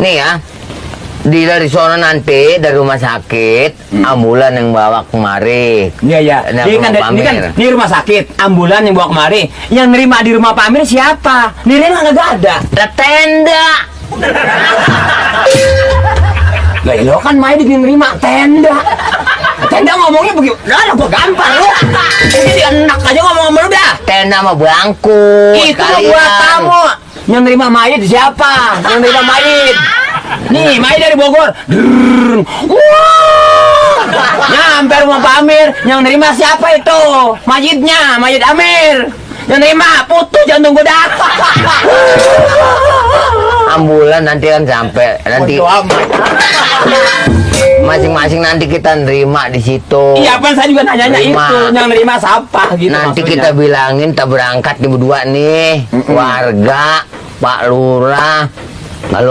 Nih ya, dari sono nanti dari rumah sakit ambulan yang bawa kemari. Iya. Nah, Ini rumah sakit, ambulan yang bawa kemari. Yang nerima di rumah Pak Amir siapa? Nirina nggak ada. Tenda. Lah lo kan main di nerima tenda. Tenda ngomongnya begitu. Lah gua gampang lu. Jadi enak aja ngomong sama lu dah. Tenda sama bangku. Itu mah buat kamu. Yang nerima mayit siapa? Yang nerima mayit. Nih, mayit dari Bogor. Wah! Nyampe rumah Pak Amir. Yang nerima siapa itu? Mayitnya, mayit Amir. Yang nerima putus jantung gua dah. Ambulan nanti kan sampai nanti Bodo amat. masing-masing nanti kita nerima di situ. Iya, kan saya juga nanya Nerima. itu. Yang nerima siapa gitu Nanti maksudnya. kita bilangin kita berangkat nih berdua nih, warga, Pak Lurah. Lalu